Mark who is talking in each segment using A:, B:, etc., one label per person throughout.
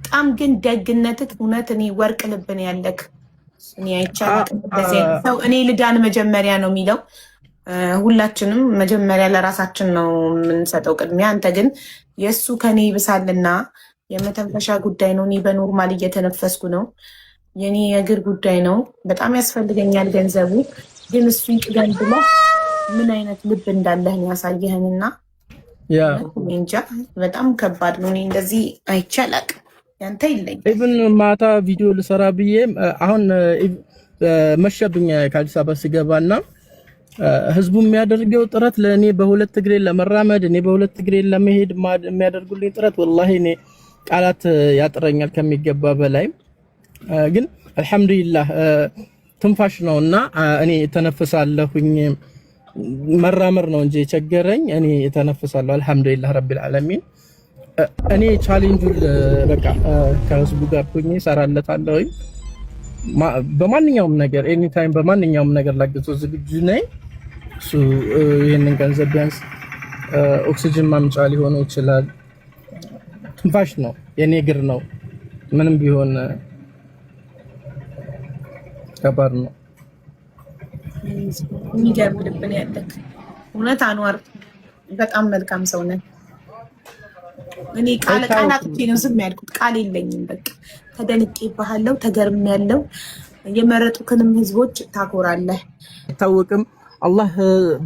A: በጣም ግን ደግነትህ እውነት እኔ ወርቅ ልብን ያለክ እኔ አይቻልም። ሰው እኔ ልዳን መጀመሪያ ነው የሚለው። ሁላችንም መጀመሪያ ለራሳችን ነው የምንሰጠው ቅድሚያ። አንተ ግን የእሱ ከኔ ይብሳልና የመተንፈሻ ጉዳይ ነው። እኔ በ normal እየተነፈስኩ ነው። የኔ የእግር ጉዳይ ነው። በጣም ያስፈልገኛል ገንዘቡ፣ ግን እሱ ይቅደም ብለህ ምን አይነት ልብ እንዳለህን ያሳየህንና እንጃ በጣም ከባድ ነው። እኔ እንደዚህ አይቼ አላውቅም። ያንተ ይለኝ።
B: Even ማታ ቪዲዮ ልሰራ ብዬ አሁን መሸብኝ ከአዲስ አበባ ስገባና ህዝቡ የሚያደርገው ጥረት ለእኔ በሁለት እግሬ ለመራመድ፣ እኔ በሁለት እግሬ ለመሄድ የሚያደርጉልኝ ጥረት ወላሂ እኔ ቃላት ያጥረኛል ከሚገባ በላይ። ግን አልሐምዱሊላህ ትንፋሽ ነውና እኔ እተነፍሳለሁኝ። መራመር ነው እንጂ የቸገረኝ እኔ እተነፍሳለሁ። አልሐምዱሊላህ ረቢል ዓለሚን። እኔ challenge ኡን በቃ ከህዝቡ ጋር ሆኜ እሰራለታለሁ። በማንኛውም ነገር anytime በማንኛውም ነገር ላግዘው ዝግጁ ነኝ። እሱ ይህንን ገንዘብ ቢያንስ ኦክሲጅን ማምጫ ሊሆነው ይችላል። ትንፋሽ ነው፣ የኔ እግር ነው። ምንም ቢሆን ከባድ ነው።
A: የሚገርም ልብ ነው ያለክ። እውነት አንዋር በጣም መልካም ሰው ነህ። እኔ ቃል አጥቼ ነው ዝም ያልኩት። ቃል የለኝም። በቃ ተደንቄብሃለሁ፣ ተገርሜያለሁ። የመረጡክንም ህዝቦች ታኮራለህ።
B: አይታወቅም አላህ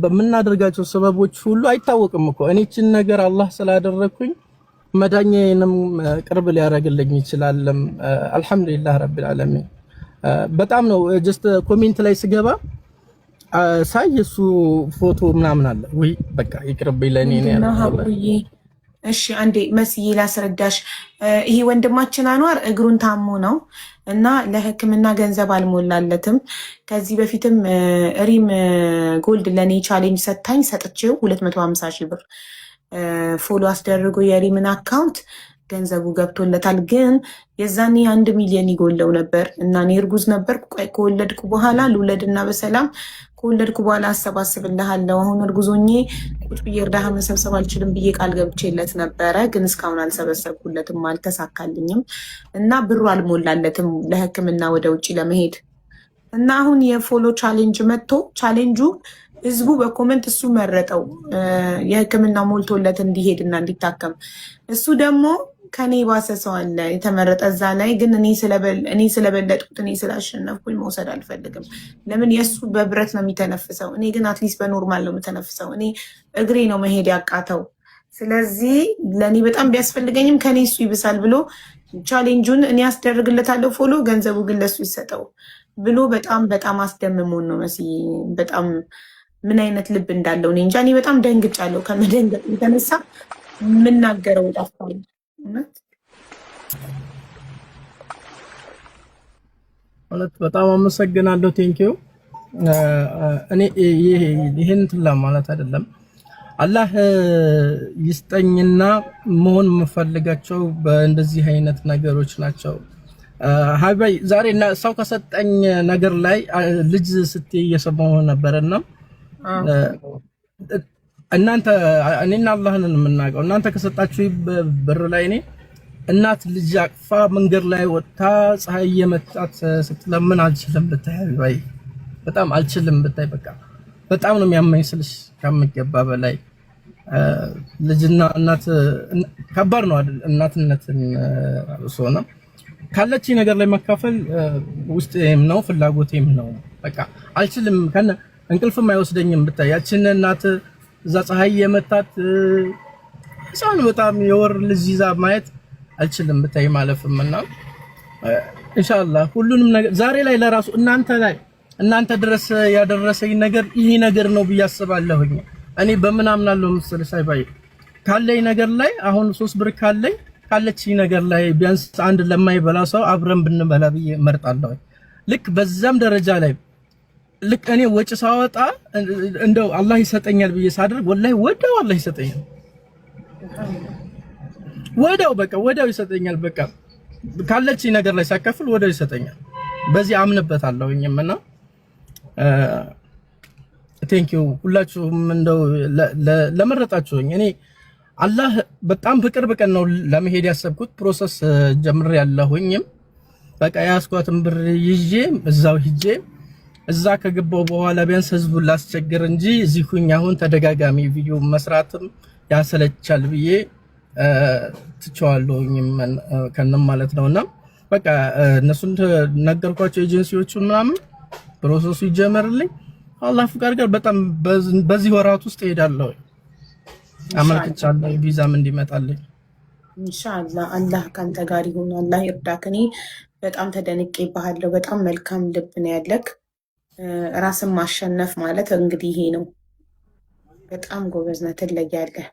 B: በምናደርጋቸው ሰበቦች ሁሉ አይታወቅም እኮ እኔ ይህችን ነገር አላህ ስላደረግኩኝ መዳኛዬንም ቅርብ ሊያደርግልኝ ይችላልም። አልሐምዱሊላህ ረቢል ዓለሚን። በጣም ነው just comment ላይ ስገባ ሳይ የሱ ፎቶ ምናምን አለ። ወይ በቃ ይቅርብኝ ለእኔ ነው።
A: እሺ አንዴ መስዬ ላስረዳሽ። ይሄ ወንድማችን አንዋር እግሩን ታሞ ነው እና ለሕክምና ገንዘብ አልሞላለትም። ከዚህ በፊትም ሪም ጎልድ ለእኔ challenge ሰታኝ ሰጥቼው 250 ሺህ ብር follow አስደርጎ የሪምን account ገንዘቡ ገብቶለታል። ግን የዛኔ 1 ሚሊዮን ይጎለው ነበር እና እኔ እርጉዝ ነበርኩ። ከወለድኩ በኋላ ልውለድና በሰላም ከወለድኩ በኋላ አሰባስብልሃለሁ። አሁን እርጉዝ ሆኜ ቁጭ ብዬ እርዳታ መሰብሰብ አልችልም ብዬ ቃል ገብቼለት ነበረ። ግን እስካሁን አልሰበሰብኩለትም፣ አልተሳካልኝም እና ብሩ አልሞላለትም ለሕክምና ወደ ውጭ ለመሄድ። እና አሁን የ follow challenge መጥቶ ቻሌንጁ ህዝቡ በ comment እሱ መረጠው የሕክምና ሞልቶለት እንዲሄድ እና እንዲታከም። እሱ ደግሞ ከኔ ባሰ ሰው አለ የተመረጠ እዛ ላይ፣ ግን እኔ ስለበለጥኩት እኔ ስላሸነፍኩኝ መውሰድ አልፈልግም። ለምን የእሱ በብረት ነው የሚተነፍሰው፣ እኔ ግን at least በ normal ነው የምተነፍሰው። እኔ እግሬ ነው መሄድ ያቃተው። ስለዚህ ለእኔ በጣም ቢያስፈልገኝም ከኔ እሱ ይብሳል ብሎ challenge ኡን እኔ ያስደርግለታለሁ follow፣ ገንዘቡ ግን ለሱ ይሰጠው ብሎ በጣም በጣም አስደምሞን ነው መሲ። በጣም ምን አይነት ልብ እንዳለው እኔ እንጃ። እኔ በጣም ደንግጫለሁ። ከመደንገጥ የተነሳ የምናገረው ጠፍቷል።
B: እውነት በጣም አመሰግናለሁ። Thank you። እኔ ይሄን እንትን ማለት አይደለም፣ አላህ ይስጠኝና መሆን የምፈልጋቸው በእንደዚህ አይነት ነገሮች ናቸው። ሀቢባይ ዛሬ ሰው ከሰጠኝ ነገር ላይ ልጅ ስትይ እየሰማሁ ነበርና እናንተ እኔና አላህን የምናውቀው እናንተ ከሰጣችሁ ብር ላይ እኔ እናት ልጅ አቅፋ መንገድ ላይ ወጥታ ፀሐይ እየመጣት ስትለምን አልችልም ብታይ፣ ሀቢባይ በጣም አልችልም ብታይ፣ በቃ በጣም ነው የሚያመኝ ስልሽ ከሚገባ በላይ። ልጅና እናት ከባድ ነው አይደል? እናትነትን አብሶ ነው ካለች ነገር ላይ መካፈል ውስጤም ነው ፍላጎቴም ነው። በቃ አልችልም፣ ከነ እንቅልፍም አይወስደኝም ብታይ። ያችን እናት እዛ ፀሐይ የመታት ህፃን በጣም የወር ልጅ ይዛ ማየት አልችልም ብታይ ማለፍም። እና ኢንሻአላህ ሁሉንም ነገር ዛሬ ላይ ለራሱ እናንተ ላይ እናንተ ድረስ ያደረሰኝ ነገር ይሄ ነገር ነው ብዬ አስባለሁኝ። እኔ በምን አምናለሁ መሰለሽ አይባይ፣ ካለኝ ነገር ላይ አሁን 3 ብር ካለኝ ካለችኝ ነገር ላይ ቢያንስ አንድ ለማይበላ ሰው አብረን ብንበላ ብዬ እመርጣለሁ። ልክ በዛም ደረጃ ላይ ልክ እኔ ወጪ ሳወጣ እንደው አላህ ይሰጠኛል ብዬ ሳደርግ ወላሂ ወዲያው አላህ ይሰጠኛል። ወዲያው በቃ ወዲያው ይሰጠኛል። በቃ ካለችኝ ነገር ላይ ሳካፍል ወዲያው ይሰጠኛል። በዚህ አምንበታለሁኝም እና thank you ሁላችሁም እንደው ለመረጣችሁኝ። እኔ አላህ በጣም በቅርብ ቀን ነው ለመሄድ ያሰብኩት። Process ጀምሬ ያለሁኝም በቃ የያዝኳትን ብር ይዤ እዛው ሂጄ እዛ ከገባው በኋላ ቢያንስ ህዝቡን ላስቸግር እንጂ እዚህ ሁኝ አሁን ተደጋጋሚ ቪዲዮ መስራትም ያሰለቻል ብዬ ትቼዋለሁኝም ከንም ማለት ነውና በቃ እነሱን ነገርኳቸው፣ ኤጀንሲዎቹን ምናምን process ኡ ይጀመርልኝ። አላህ ፍቃድ ጋር በጣም በዚህ ወራት ውስጥ እሄዳለሁ። አመልክቻለሁ ቪዛም እንዲመጣልኝ።
A: ኢንሻአላህ አላህ ካንተ ጋር ይሁን፣ አላህ ይርዳክ። እኔ በጣም ተደንቄብሃለሁ። በጣም መልካም ልብ ነው ያለክ። ራስን ማሸነፍ ማለት እንግዲህ ይሄ ነው። በጣም ጎበዝ ነህ፣ ትለያለህ።